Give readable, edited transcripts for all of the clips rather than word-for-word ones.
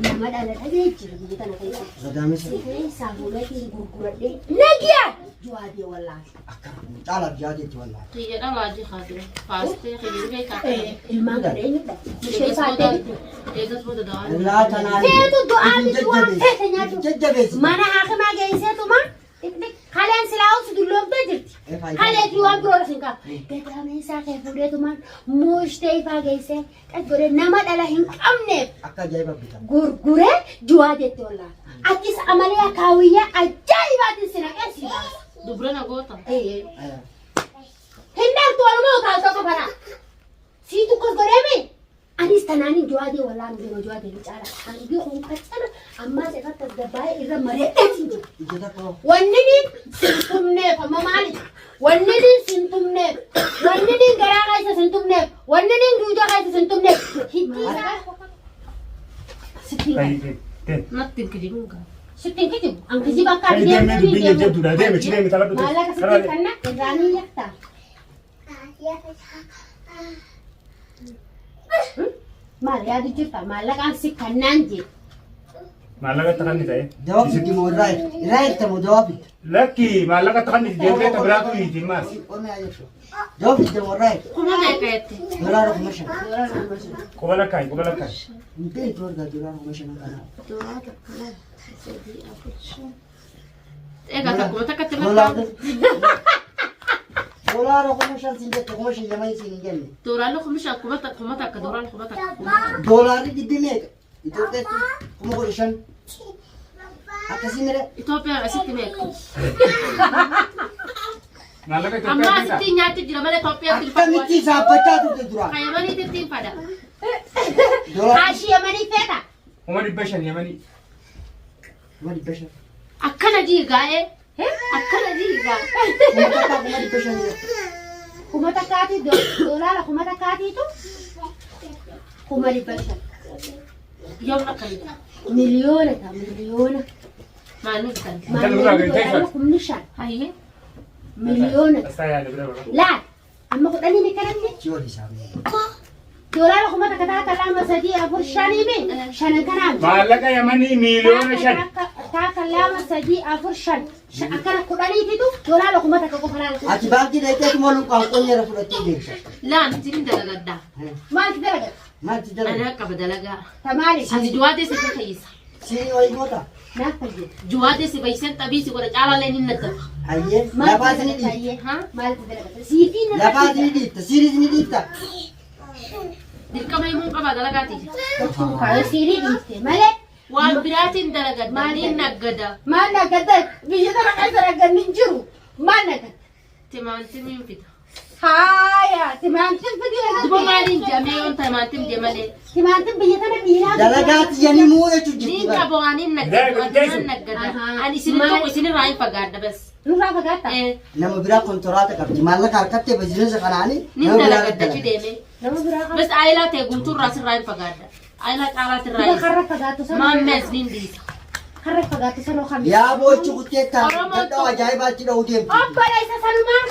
Nama dhala dhabee jira biyya tana keessa. Gadaamessa. Si keessaa fuudheetiin gurguradhee nagiyaa juwaadee wallaahi. Akka caalaaf jaateetti wallaahi. Kiyya dhalaa jihaa jira. Faastee kiyya beekaa. Ilmaan kana eenyudha? Ishee faattee bitte. Eegas booda dawaan. Laa tanaan. Feetu du'aa miti waan feete nyaatu. Jajjabeessi. Mana haakimaa geesseetuma kaleen silaa obsu dulloomtee jirti. Kalee fi waan biroo sin qaba. Gadameessaa kee fuudheetumaan muushtee ifaa geessee qas godhee nama dhala hin qabneef Akka ajaa'iba bitan. gurguree juwaa jette ollaa. Atis amalee akaawiyyaa ajaa'ibaatiin si naqee si baasa. Dubra na goota. Hin dhaltu walumaa utaaltoo kafanaa. Siitu akkas godheemi. Anis tanaanin juwaadee wallaan deema juwaadee ni caala. Hangi kun qaccala ammaas irratti tasgabbaa'ee irra mari'adheetiin jira. Ija tokko. Wanni niin sin tumneef amma maali? Wanni niin sin tumneef, wanni niin garaa keessa sin tumneef, wanni niin duudaa keessa sin tumneef hiddii isaa sittiin Kai deem. Natti hin kijibuun gaa. sittiin kijibu. An kijiba akka Kai ati deemee deemtuu dubbiin deemu. jajjabduudha. Deemi achi deemi taphadhu. Maallaqa sittiin kanna irraa ni yaktaa. Maal yaadu jirta? Maallaqaan si kannaan jee. Maallaqa itti kanni ta'e. Dawaa fiddi moo irraa irta? Irraa irta moo dawaa fidda? Lakki maallaqa itti kanni deemtee ta biraatu hiiti maas. Onnee haa jettu. Dawaa fidda moo irraa irta? Kuma meeqa jette? Doolaara 5,000. Quba lakkaa'i quba lakkaa'i. Hin beektu argaa doolaara 5,000 kana. Doraa tokko lama sadii afur shan. Egaa takkuma takkatti lakkaa'u. Doolaara 5,000 siin jette 5,000 yamanii siin hin jenne. Dooraalli 5,000 kuma takka dooraalli kuma takka kuma takka. Doolaarri dhibbi meeqa? Itoophiyaatti 15,000. Akkasii mire. Itoophiyaan asitti meeqa? Maallaqa Amma Itoophiyaa beektaa? asitti nyaatti jira malee Itoophiyaatti hin Akkamitti saabbachaa turte duraan? Kayyamaniitti ittiin fada. Doolaara Kaashii yamanii feeta. 500,000 yamanii. 500,000. Akkana diigaa'ee. Akkana diigaa. Kuma takkaa 500,000 jette. Kuma takkaatii doolaara kuma takkaatiitu 500,000. Yoom akkana? Miliyoona ta'a miliyoona. Maal nu bitan? Intalli biraa gadi Doolaara teessifatu. 5,000 Hayyee. miliyoona ta'a. Asxaa yaada bira bara. Laal amma kudhanii ni kanatti Si olii saamee. doolaara 1000 takka lama sadii afur shanii mi shanan kanaa mi. Maallaqa yamanii 5,000,000. Takka lama sadii afur shan akkana kudhaniititu doolaara 1000 qofa laala. Ati baankii dheeteetu malu qaanqoon jara fudhattee deemta. Laa miti ni dalagaddaa. Maaltu dalagata? Maalti dalaga? Anaa qaba dalagaa. Tamaali. Ati juwaatee si fayyisa. Sirii wayii goota? Naaf fayyada. Juwaatee si fayyiseen xabii si godha caalaallee ni naddafa. Hayyee. Lafaas ni dhiifta. Ha? Maaltu dalagata? Siifii na Lafaas ni dhiifta. Siriis ni dhiifta. Dirqama himuu qaba dalagaati. Siirii dhiifte malee. Waan biraatiin dalagadda. Maal Ni dalagadda? naggada. Maal naggadda? Biyya tana keessa naggadni hin jiru. Maal naggadda? Timaantimiin fida. Haaya, timaantiin fidii Duba maaliin jedhamee yoon timaantim jee malee. Timaantiin biyya tana dhiiraa. Dalagaati yanimuu jechuun Niin jirti bara. qaba waan hin naggadu. Deemu, Ani naggada. Ahaa. Ani isin Maal- tokko isinirraa hin fagaadha bas. Nurraa fagaatta. Eh, Nama biraa kontoraata qabdi. Maallaqa harkattee bizinesa kanaanii Nin nama biraa dalagadda achi dalaga. deemee. Nama biraa qaba. Bas aayilaa ta'e guutuurraa sirraa hin fagaadha. Aayilaa caalaatirraa Duba hin. karra fagaattu sana. Maammees nin dhiisa. Karra fagaattu sana kami. Yaa boochi kuttee ta'a. Oromoon Dadhoo tokko. ajaa'ibaa achi dha'uu deemti. Obbola isa sanumaan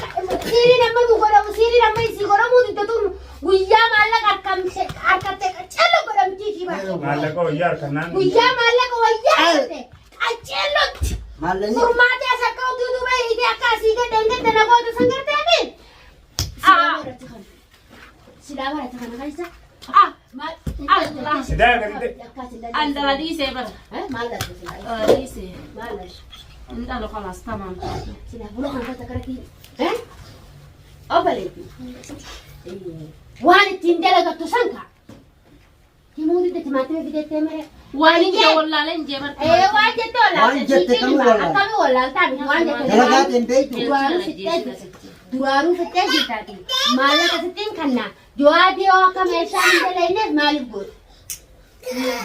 siiriin amma nu godhamu siiriin amma isii godhamuu didde tun guyyaa maallaqa harkamte harkatte qacello godhamtii fi bara. Maallaqa wayyaa harkannaan. Guyyaa maallaqa wayyaa harkatte qacellotti. Maallaqni Furmaatee as akka utuu duuba hiitee akka asii gadda hin gadda na gootu san garteemi. Silaa barate kana keessa. Ah! Maal? Allah. Sidaa gadi ta'e. Andala dhiisee bara. Maal dhabde silaa? Dhala dhiisee. Maal dhabde? Hin dhalu khalaas tamaam. Silaa bula kan keessa karatti. Obboleetti. Waan ittiin dalagattu san kaa. Himuu didde timaatima fidettee maree. Waan hin jee wallaalee hin jee barti. Ee waan jette wallaalte. Waan jette kamuu wallaalte? Akkamii wallaaltaa miti waan jette. Dalagaa ta'e beektu. Duraanuu fixxee jirti. Duraanuu fixxee jirtaati. Maallaqa sittiin kannaa. Jawaadii yoo akka meeshaa hin dalayneef maaliif goote?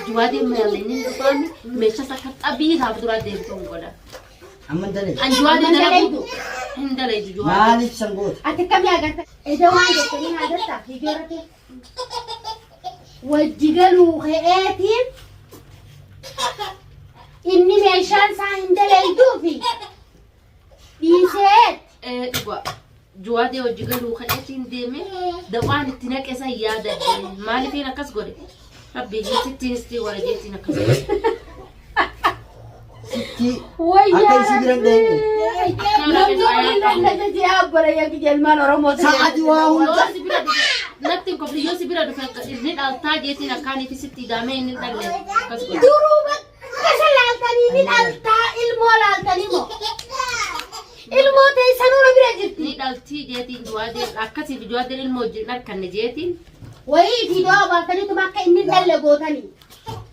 Juwaadee maalinni dhufaami meeshaa akka xabii isaaf duraa deemtu hin godha. Amma hin dalaytu. An juwaadee Amma hin dalagu dalaytu? hin dalaytu juwaadee. Maaliif san goota? Ati akkamii agarta? Eda waan jettanii agarta ijoorrate. Wajji galuu ka'eetiin inni meeshaan isaa hin dalaytuufi dhiisee Ee dhugaa. Juwaadee hojii galuu ka'eetiin deeme dawaan itti naqe san yaadadhe. Maaliifin akkas godhe? Rabbi sittiin sitti wara jeetiin akkasii. Sitti Wayyaa akka isii bira hin dheenye. Namni waliin na jee abbala yakki jelmaan Oromoo Sa'aati waa hunda. Yoo si bira dhufe natti hin kofli yoo si bira dhufe akka inni dhaltaa jeetiin akkaaniif sitti ida'amee inni hin dhalle akkas godhe. Duruu bakka isa laaltanii ni dhaltaa ilmoo laaltanii moo? Ilmoo teessanuu na bira jirti. Ni dhaltii jeetiin juwaadeen akkasiif juwaadeen ilmoo wajjin dharkanne jeetiin. Wayii fi du'a baaftaniituma akka inni hin dhalle gootanii.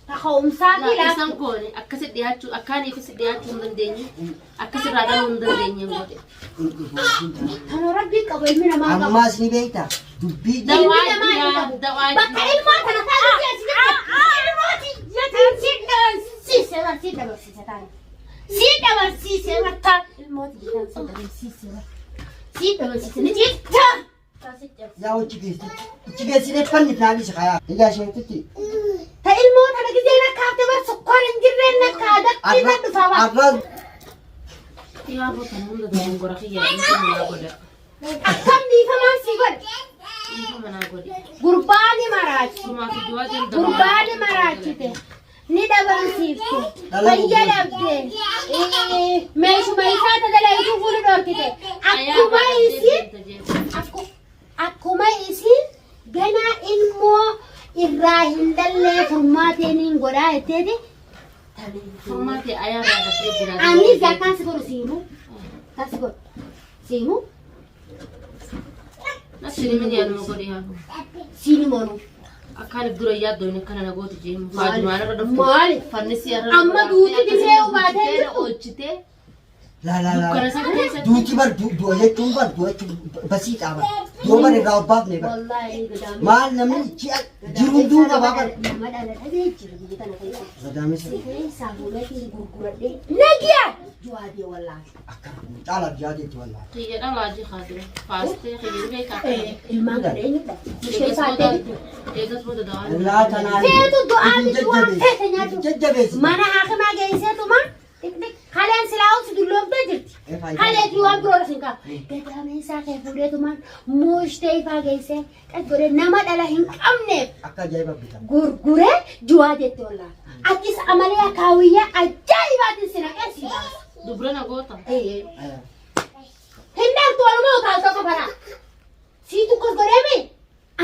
Kaka'umsaa fi Isaan laaftu. goone akkasi dhiyaachuu akkaaniifis dhiyaachuu hin dandeenye akkasirraa dhaluu hin dandeenye godhe. Kan rabbii qabu ilmi namaa qabu. Ammaas ni beekta. Dubbii Dawaa Ilmi namaa hin jira, qabu. dawaa Bakka jira. ilmoo tana taatu Ilmoo tiyyatiin si dabarsiise bar si dabarsiise taani. Si dabarsiise bar taan. Ilmoo tiyyatiin si dabarsiise bar. Si dabarsiise ni citta. Yaa hojii geessitti. Ichi geessinee fannifnaanis kayaa. Ijaa isheetitti. Ta ilmoo tana gizeen akka hafte bar sukkaara hin jirreen akka adatti irra dhufaa bar. Arraan Yaa botan hunda dogongora kiyya dhiifama naa godha. Akkam dhiifamaan si godhe. Dhiifama naa godhe. Gurbaani maraachi. Sumaa fi juwaadeen Gurbaani maraachite. Ni dhabamsiifte. Fayya dhabde. Meeshuma isaa tajaajiluu fuudhu dhorkite. Akkuma isiin akkuma isiin ganaa ilmoo irraa hin dhallee furmaateen hin godhaa jetteeti. Furmaatee ayaa irraa dhabdee jira. Anis akkaan si godhu siimu. Akkaan si godhu siimu. Natti ni yaaduma godhe yaa boo. Siini moonuu. Akkaan dura yaaddoon akkana na gooti jee faajumaan irra dhuftu. Maali? Fannisi irra Amma duuti dirree hubaatee jirtu. Oolchitee laa laa laa. dukkana san keessatti. Duuti bar du'a jechuun bar du'a jechuun basii qaaba. Du'a bar irraa obbaafne bar. Wallaahi gadaamii. Maal namni ichi jiruun du'uu qabaa bar. Nama dhala dhabee jira biyya tana keessa. Gadaamessa Keessaa fuudheetiin gurguradhee. Nagiya! Juwaadee wallaahi. akka caalaaf jaateetti wallaahi. Xiyya dhalaa jihaa dura. Faastee xiyya beekaa. Ilmaan kana eenyudha? Ishee faattee bitte. Eegas booda dawaan. Laa tanaan. Feetu du'aa miti waan feete nyaatu. Jajjabeessi. Mana haakimaa geesseetuma xixiq haleen silaa obsi dulloomtee jirti. Halee fi waan biroo sin qaba. Gadaamee isaa kee fuudheetumaan muushtee ifaa geessee qas godhee nama dhala hin qabneef Akka ajaa'iba bitaa. gurguree juwaa jette ollaa. Atis amalee akaawiyyaa ajaa'ibaatiin si naqee si baasa. Dubra na goota. Hin dhaltu walumaa utaaltoo kafanaa. Siitu akkas godheemi.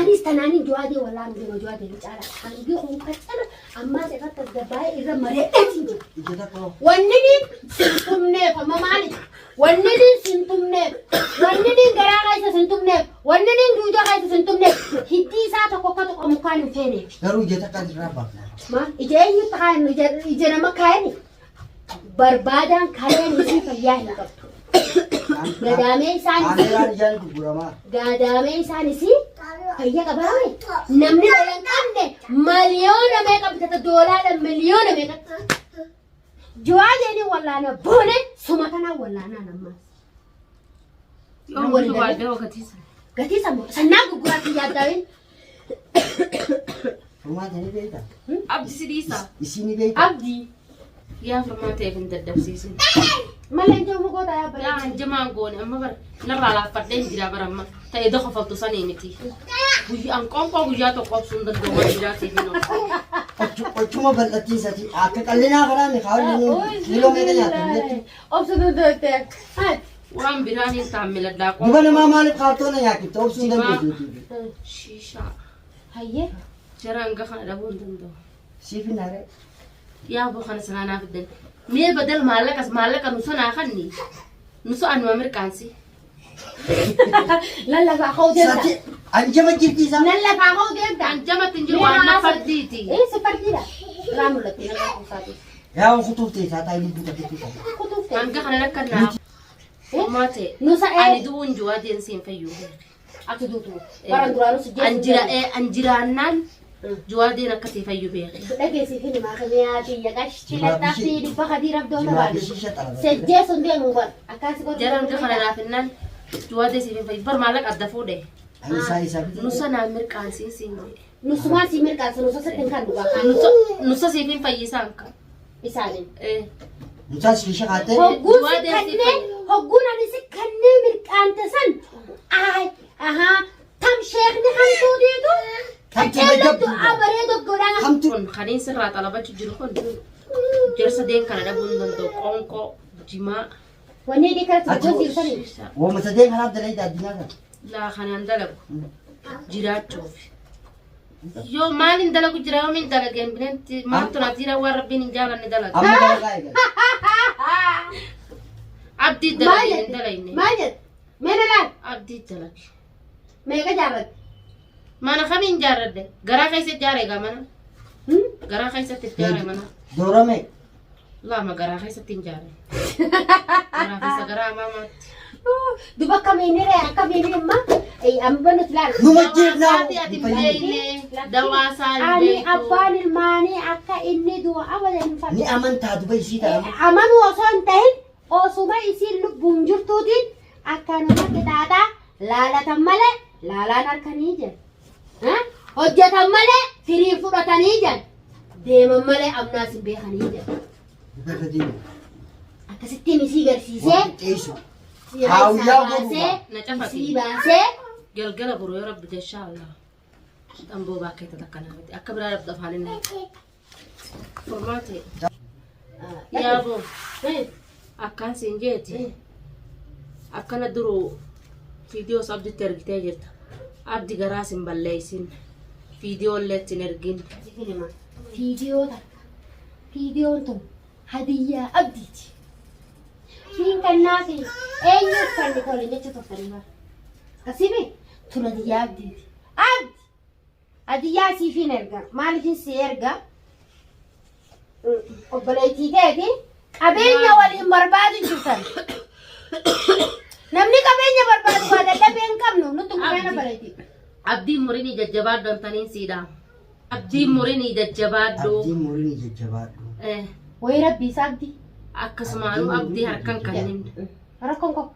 Anis tanaanin juwaadee wallaan deema juwaadee ni caala. Hangi kun qaccana ammaas irratti tasgabbaa'ee irra mareedheetiin jira. Ija tokko. Wanni niin sin tumneef amma maali? Wanni niin sin tumneef, wanni niin garaa keessa sin tumneef, wanni niin duudaa keessa sin tumneef hiddi isaa tokko akka tuqamu kaan hin feeneef. Garuu ija takka irraa baafna. Maal ija eenyutti kaa'annu ija nama kaa'ani? Barbaadaan kaleen isii fayyaa hin qabdu. Gadaamee isaan Kaameraan ijaan gurguramaa. Gadaamee isaan isii fayya qabaame namni dhala hin qabne miliyoona meeqa bitata doolaadha miliyoona meeqa. Jawaadeen wallaana boone suma kanaan wallaanaan ammaas. Yoo hundi baadhee hogatiisa. Gatii sammuu sannaa gurguraatti yaaddaa'in. Furmaata ni beekta. Abdi si dhiisa. Isii ni beekta. Abdii. Yaa furmaatee hin daddabsiisin. Malee hin jiru goota yaa Yaa bareedu. hanjamaan goone amma bara narraa laaffadhee hin jira bara amma ta'ee doka faltu sanii miti. Guyyaan qoonqoo guyyaa tokko obsuu hin danda'u waan jiraatiif hin oolu. Qochuma bal'attiin sati akka qallinaa kanaa mi kaawwan kiiloo meeqa nyaata? Obsa danda'atte. Waan biraan hin taane miladhaa Duba namaa maaliif kaartoona nyaachifte obsuu hin dandeessu. Shiishaa. Hayyee. Jara hanga kana dhabuu hin danda'u. Siif hin haaree. Yaa boo kana sanaa naaf fiddan. Mee badal maallaqas maallaqa nu sanaa kanni. Nu so'anuma mirqaansi. Lallafaa ka'uu deemta. Sati anjama jirti isaa. Lallafaa ka'uu deemta. Anjamatti hin jiru waan na fardiiti. Ee si fardiidha. Irraa mul'atti nama kuusaati. Yaa kutuuf ta'e saataa lubbuu takkitti qabu. Kutuuf ta'e. Hanga kana rakkannaa. Furmaate. Nu sa'ee. Ani du'uun jiru adeemsi hin fayyu. Ati duutu. Bara duraanuu si An jira an jiraannaan juwaadeen akkasii fayyu beeke. Dhageessii fi himaa kamiyaa biyya qashti laxxaafii dhibba kadii rabdoota Jimaa baadhu. fi shisha xalaba. Sejjee sun deemu bar. Akkaasi godhu. Jara hanga kana naafinnaan juwaadee siif hin fayyu. Bar maallaqa adda fuudhe. Ani isaa isaa bitu. Nusa naa mirqaansiin siin jedhe. Nusumaa si mirqaansa nusa sitti hin kan dhugaa. Nusa siif hin fayyisaan ka. Isaaniin. Mucaan shisha kaattee. Hogguun si Juwaadee si kannee fayyu. hogguun ani si kannee mirqaante san ay ahaa tam sheekni hamtuu diitu Hamtu Qaceellottu jabdu. abaree doggodhaa. Hamtu. Kun kaniin sirraa xalabachuu jiru kun jarsa deen kana dhabuu hin danda'u. Qoonqoo, jimaa, Wanni inni kana Ati tokko siif Wooma sadeen kanaaf dalayda addunyaa kana. Laa kanaan dalagu jiraachuuf. Yoo maaliin dalagu jira yoomiin dalageen bineenti maaltu na jira waan rabbiin hin jaalanne dalaga. Amma dalagaa eegale. Abdii Maal dalageen hin jette? dalagne. Maal jette? Mee na laal? Abdii dalage. Meeqa jaarratte? Mana kamiin jaarradde? Garaa keessa ijaare egaa mana. Garaa keessatti ijaare mana. Doorame. Lama garaa keessatti hin ijaare. Garaa keessa garaa amaamaatti. Duba akkamiin irree akkamiin imma amma nuti laal. Numa jeefnaa. Dawaasaati ati hin beekne. Dawaasaa hin Ani beektu. abbaan ilmaanii akka inni du'a abadan hin Ni fadhu. amantaa duba isii ta'a. Amanuu osoo hin ta'in osuma isiin lubbuun jirtuutiin akka nama qixaaxaa laalatan malee laalaan harkanii jedha. Hojjetan malee firii fudhatanii jedha. Deeman malee amnaas hin beekanii jedha. Duba deemu. Akkasittiin isii garsiisee Waan qixxeessu. si Haawuyyaa keessaa baasee Na cafaqi. isii baasee Galgala boru yoo rabbi insha Allah. Tamboo baakkeetta takka naa fide. Akka biraa dhabdu afaan inni. Furmaate. Yaaboo. Akkaan siin jeeti. Akkana duruu viidiyoos abditti ergitee jirta. Abdi garaas hin balleessin. Viidiyoo illee itti hin ergin. Viidiyoo takka. Viidiyoon tun hadiyyaa abdiiti. Siin kannaafi eenyuuf kan tole jecha turtanii bara. Akkasii tun hadiyyaa abdiiti. Abdi! Hadiyyaa siifin erga. Maaliifin si erga? Obboleettii teeti qabeenya waliin barbaadu jirtan. Namni qabeenya barbaadu waa dadhabee hin qabnu nutti gurraan obboleettii. Abdiin murinii jajjabaadhu antaniin siidha. Abdiin murinii jajjabaadhu. Abdiin murinii jajjabaadhu. Eh, Wayi rabbii isa abdii. Akkasumaanuu abdii harkan kannin. Rakkoon koo.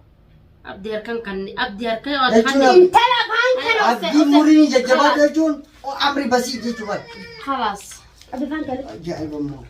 Abdii harkan kanni. Abdii harka yoo Jechuun harkan. Intala afaan kana. Abdiin murinii jajjabaadhu jechuun amri basii jechuudha. Khalaas. Abdi afaan kana. Ajaa'iba immoo.